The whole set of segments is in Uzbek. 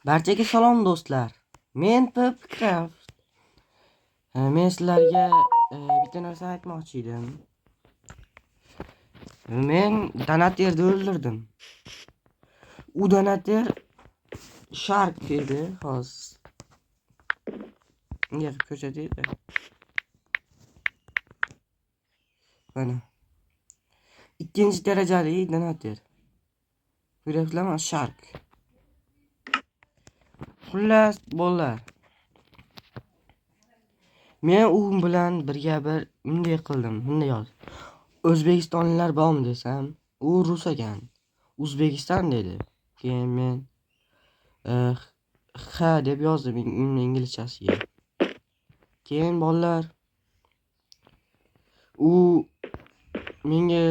Barchaga salom do'stlar. Men Pipcraft. Men sizlarga bitta narsa aytmoqchi edim. Men donaterni o'ldirdim. U donater Shark edi. Hozir bunga qilib ko'rsataydi. Mana. Ikkinchi darajali donater. Ko'ryapsizlarmi? Shark. Xullas, bolalar. Men u bilan birga bir bunday qildim. Bunday yoz. O'zbekistonliklar bormi desam, u rus ekan. O'zbekiston dedi. Keyin men ha deb yozdim inglizchasiga. Keyin bolalar u menga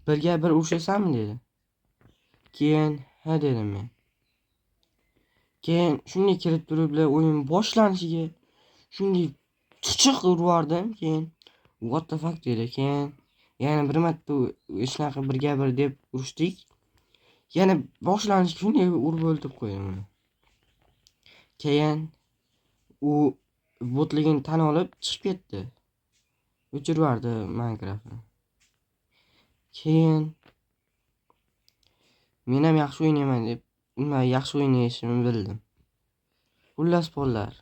birga bir urushasanmi dedi. Keyin ha dedim men. Keyin shunday kirib turib o'yin boshlanishiga shunday chuchiq urib yubordim. Keyin what the fuck dedi. Keyin yana bir marta shunaqa birga bir deb urushdik. Yana boshlanishiga shunday urib o'ldirib qo'ydim uni. Keyin u botligini tan olib chiqib ketdi. O'chirib yubordi Minecraftni. Keyin men ham yaxshi o'ynayman deb, nima yaxshi o'ynayishimni bildim. Xullas bolalar.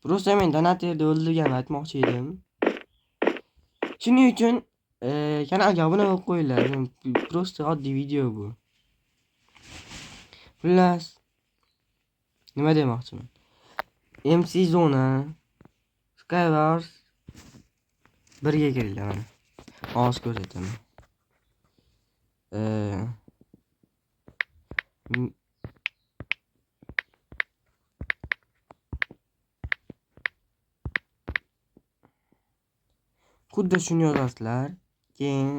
Просто men donaterni o'ldirganimni aytmoqchi edim. Shuning uchun kanalga obuna bo'lib qo'yinglar. Просто oddiy video bu. Xullas nima demoqchiman? MC Zona Skywars birga kiringlar mana. Hozir ko'rsataman. Xuddi shuni yozasizlar. Keyin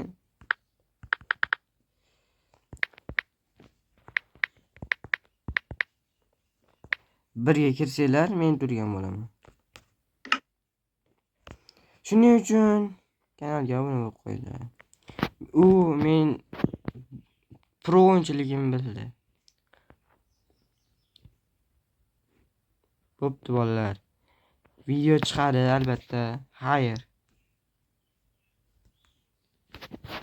birga kirsanglar men turgan bo'laman. Shuning uchun kanalga obuna bo'lib qo'yinglar. U men pro o'yinchiligimni bildi. Bo'pti bolalar. Video chiqadi albatta. Xayr.